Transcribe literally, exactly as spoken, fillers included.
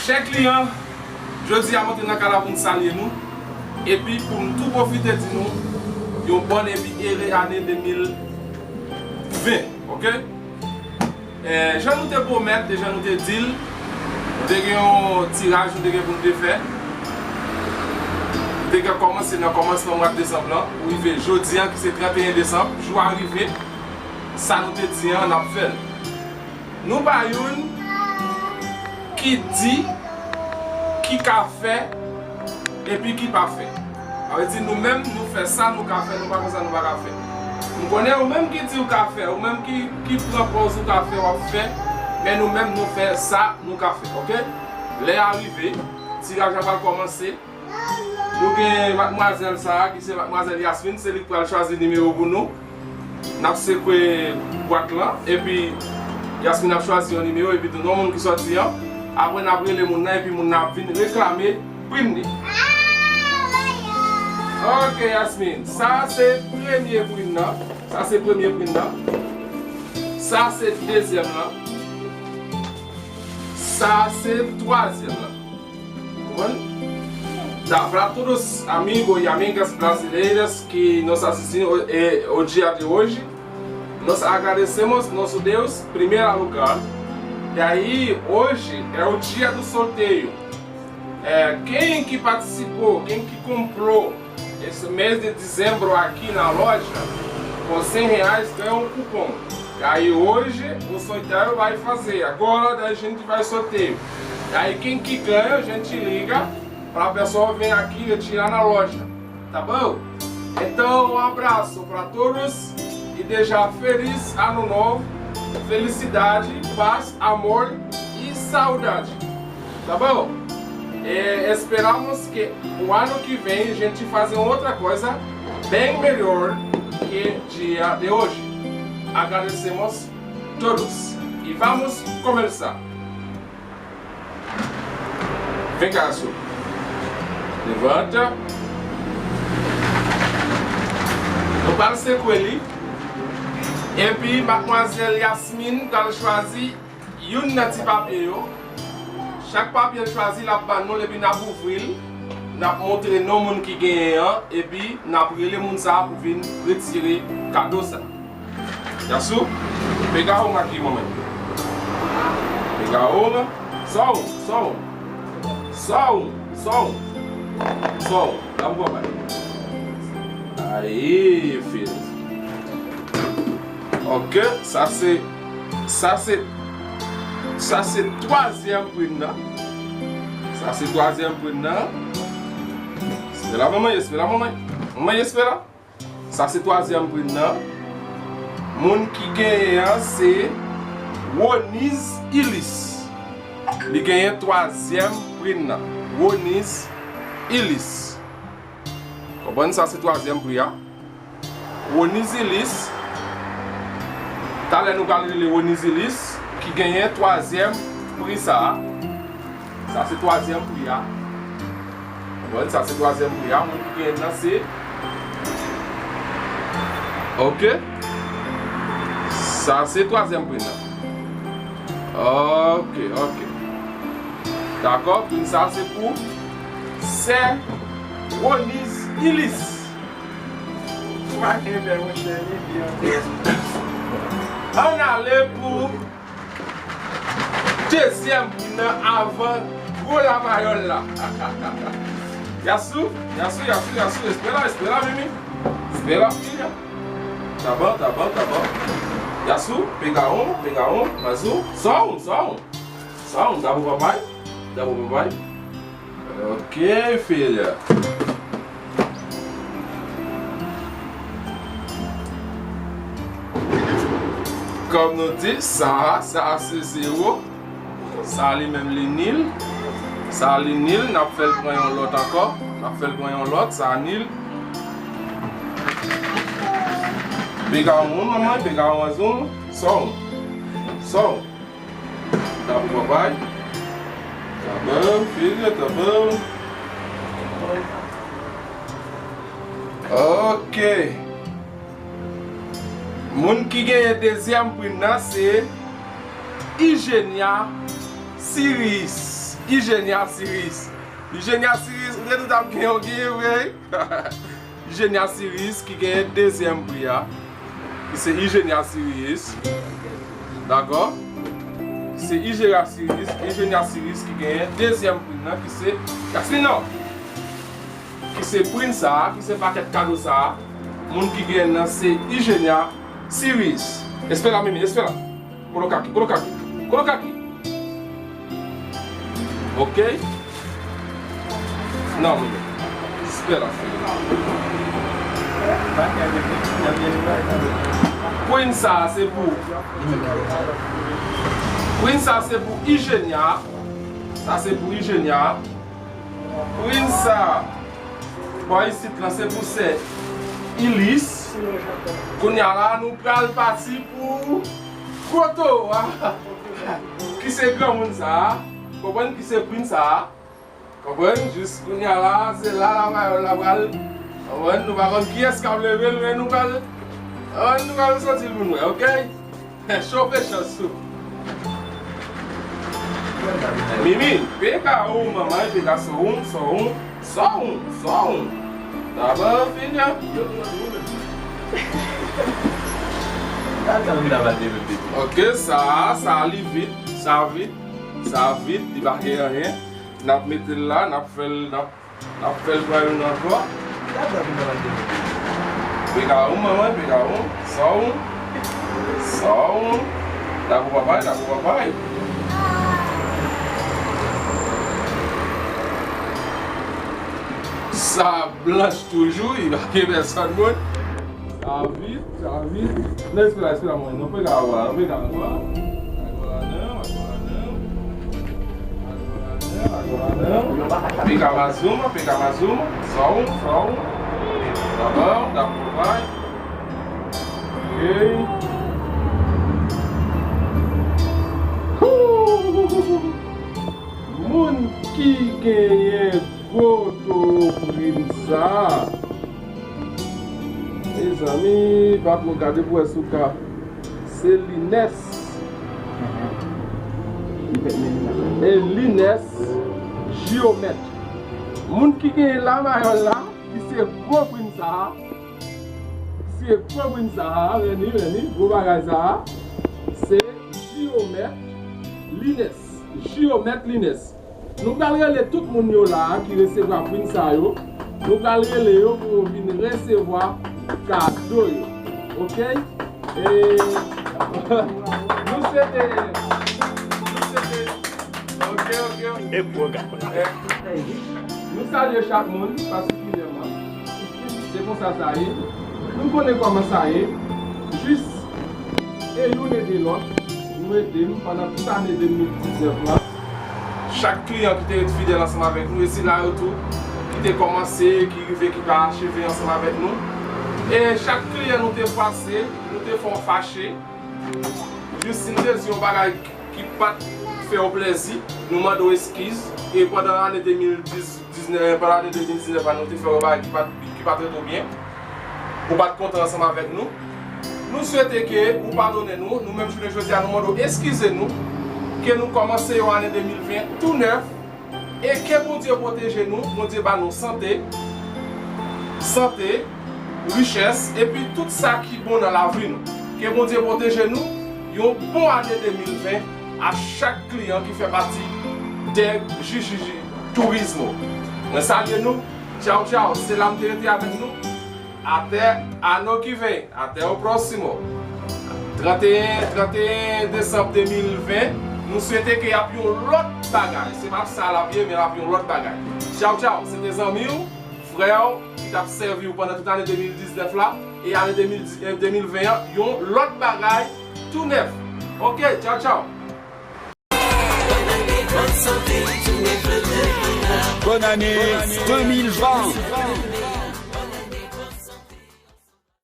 Chè kliyan, jodi a m antre nan kay la pou m salye nou, epi pou m tou pwofite di nou yon bòn epi ere ane de mil ven, oke? Eh, jan nou te pwomèt e jan nou te di l, nou te gen yon tiraj nou te gen pou nou te fè. Nou te gen kòmanse nan kòmansman mwa desanm lan pou rive jodi a ki se trannteyen desanm, jou a rive, sa nou te di an, n ap fè l. Nou pa youn ki di, ki ka fè, epi ki pa fè. Sa vle di nou menm, nou fè sa nou ka fè, nou pa fè sa nou pa ka fè. M konnen ou menm ki di ou ka fè, ou menm ki, ki pran pòz ou ka fè, w ap fè, men nou menm, nou fè sa nou ka fè, oke? Lè a rive, tiraj la pral kòmanse. Nou gen madmwazèl sa a, ki se madmwazèl Yasmine, se li k pral chwazi nimewo pou nou. N ap sekwe bwat lan, epi Yasmine ap chwazi yon nimewo, epi tou non moun ki sòti an. Apre n ap rele moun nan, epi moun nan ap vin reklame prim li. Oke, Yasmine, sa se premye prim nan. Sa se premye prim nan. Sa se dezyèm lan. Sa se twazyèm lan. Konprann? Da, para todos, amigos y amigas brasileiras que nos assistem o- eh, o dia de hoje, nós agradecemos nosso Deus, primeiro lugar. E aí, hoje é o dia do sorteio. É, quem que participou, quem que comprou esse mês de dezembro aqui na loja, com cem reais ganha um cupom. E aí hoje o sorteio vai fazer. Agora a gente vai sorteio. E aí quem que ganha, a gente liga pra pessoa vir aqui retirar na loja. Tá bom? Então, um abraço pra todos e desejar feliz ano novo, felicidade, paz, amor e saudade. Tá bom? É, esperamos que o ano que vem a gente fazer outra coisa bem melhor que dia de hoje. Agradecemos todos. E vamos começar. Vem cá, Su. Levanta. Nou pral sekwe li. Epi, madmwazèl Yasmine pral chwazi youn nan ti papye yo. Chak papye l chwazi, l ap ba nou l, epi n ap ouvri l. N ap montre non moun ki genyen an, epi n ap rele moun sa a pou vin retire kado sa a. Yasou, pega uma aqui, mamãe. Pega uma. Só um, só um. Só um, só um. Só um. Dá um trabalho. Aí, filho. Ok, sa se, sa se, sa se twazyèm prim nan. Sa se twazyèm prim nan. Espera, mamãe, espera, mamãe. Mamãe, espera. Sa se twazyèm prim nan. Moun ki genyen an se Roniz Ilis. Li genyen twazyèm prim nan. Roniz Ilis. Konprann sa se twazyèm pri a. Roniz Ilis. Talè nou pral rele Roniz Ilis ki genyen twazyèm pri sa a. Sa se twazyèm pri a. Bon, sa se twazyèm pri a. Moun ki genyen nan se. Ok. Sa se twazyèm pri nan. Ok, ok. Dakò, prim sa se pou sè Roniz Ilis. Ann ale pou dezyèm prim nan avan gwo lamayòl la. Yasou, Yasou, Yasou, Yasou, espera, espera, Mimi. Espera, filha. Tá bom, tá bom, tá bom. Yasou, pega um, pega um, mais um. Só um, só um. Só um, dá pro papai. Dá pro papai. Ok, filha. Kòm nou di, sa, sa se zewo. Sa li menm li nil. Sa li nil, n ap fè l pran yon lòt ankò. N ap fè l pran yon lòt, sa nil. Pega um, mamãe, pega um, mais um. Só um. Só um. Dá pro papai. Tá bom, filha, tá bom. Ok. Moun ki genyen dezyèm prim nan se Eugenia Siris. Eugenia Sirius. Eugenia Sirius, ou te di w t ap gen yon, gen vre. Eugenia Sirius ki genyen dezyèm pri a, ki se Eugenia Sirius. Dakò? Se Eugenia Sirius, Eugenia Sirius ki genyen dezyèm pri nan, ki se Yasmin non. Ki se pri sa a, ki se pakèt kado sa a. Moun ki genyen nan se Eugenia Sirius. Espera, Mimi, espera. Coloca aqui, coloca aqui, coloca aqui. Ok? Não, menino. Espera, filho. Queen sa se pou Queen sa se pou Eugenia. Sa se pou Eugenia. Queen sa. Bò isit lan se pou sè Ilis. Kounye a la nou pral pati pou Koto a. Ki se granmoun sa a? Konprann ki se Queen sa a? Konprann? Jis kounye a la, se la la pawòl la pral. Konprann? Nou pa konn kiyès k ap leve l, men nou pral, konprann, nou pral soti l pou n wè, ok? Chofe chans ou. Mimi, pega ou, mamãe, pega só um, só um, só um, só um. Tá bom, filha? Ok, sa, sa li vit, sa vit, sa vit, li pa gen anyen. N ap mete l la, n ap fè l, n ap, n ap fè l pran youn ankò. Pega um, mamãe, pega um, só um, só um. Dá pro papai, dá pro papai. Sa blanch toujou, li pa gen pèsòn moun. Sa vit, sa vit. Non, espera, espera, mwen. Non, pega agora, non, pega agora. Agora não, agora não. Agora não, agora não. Pega mais uma, pega mais uma. Só um, só um. Tá bom, dá pro pai. Ok. Uh! Moun ki genyen gwo toro prim sa. Mezanmi, pa twò gade pou wè si w ka. Se Linès. E Linès, jiyomèt. Moun ki genyen lamayòl la, ki se gwo prim sa a. Se gwo prim sa a, vini, vini, gwo bagay sa a. Se jiyomèt Linès. Jiyomèt Linès. Nou pral rele tout moun yo la a ki resevwa prim sa yo. Nou pral rele yo pou yo vin resevwa kado yo. Ok? E nou swete, nou swete, ok, ok, ok. E nou salye chak moun patikilyèman. Se konsa sa ye. Nou konnen kòman sa ye. Jis e youn ede lòt, nou ede m pandan tout ane de mil diznèf la. Chak kliyan ki te ret fidèl ansanm avèk nou, e sila yo tou ki te kòmanse, ki rive, ki pa acheve ansanm avèk nou. E chak kliyan nou te fwase, nou te fè w fache. Jis si n te di yon bagay ki pa t fè w plèzi, nou mande w eskiz. E pandan ane de mil diz, diznèf, pandan ane de mil diznèf la, nou te fè w yon bagay ki pa t, ki pa t ret ou byen, ou pa t kontan ansanm avèk nou. Nou swete ke ou padonnen nou. Nou menm jounen jodi a, nou mande w eskize nou, ke nou kòmanse yon ane de mil ven tou nèf, e ke Bondye pwoteje nou, Bondye ba nou sante, sante, richès, epi tout sa ki bon nan lavi nou. Ke Bondye pwoteje nou, yon bon ane de mil ven a chak kliyan ki fè pati de J J J Turismo. Mwen salye nou. Tchaw, tchaw. Se la m te rete avèk nou. Até ano que vem. Até o próximo. Trannteyen, trannteyen desanm de mil ven. Nou swete ke y ap yon lòt bagay. Se pa sa l ap ye, men l ap yon lòt bagay. Tchaw, tchaw. Se te zanmi w, frè w, ki t ap sèvi w pandan tout ane de mil diznèf la. E ane de mil, de mil ven an, yon lòt bagay tou nèf. Ok, tchaw, tchaw. Bonne année deux mille vingt.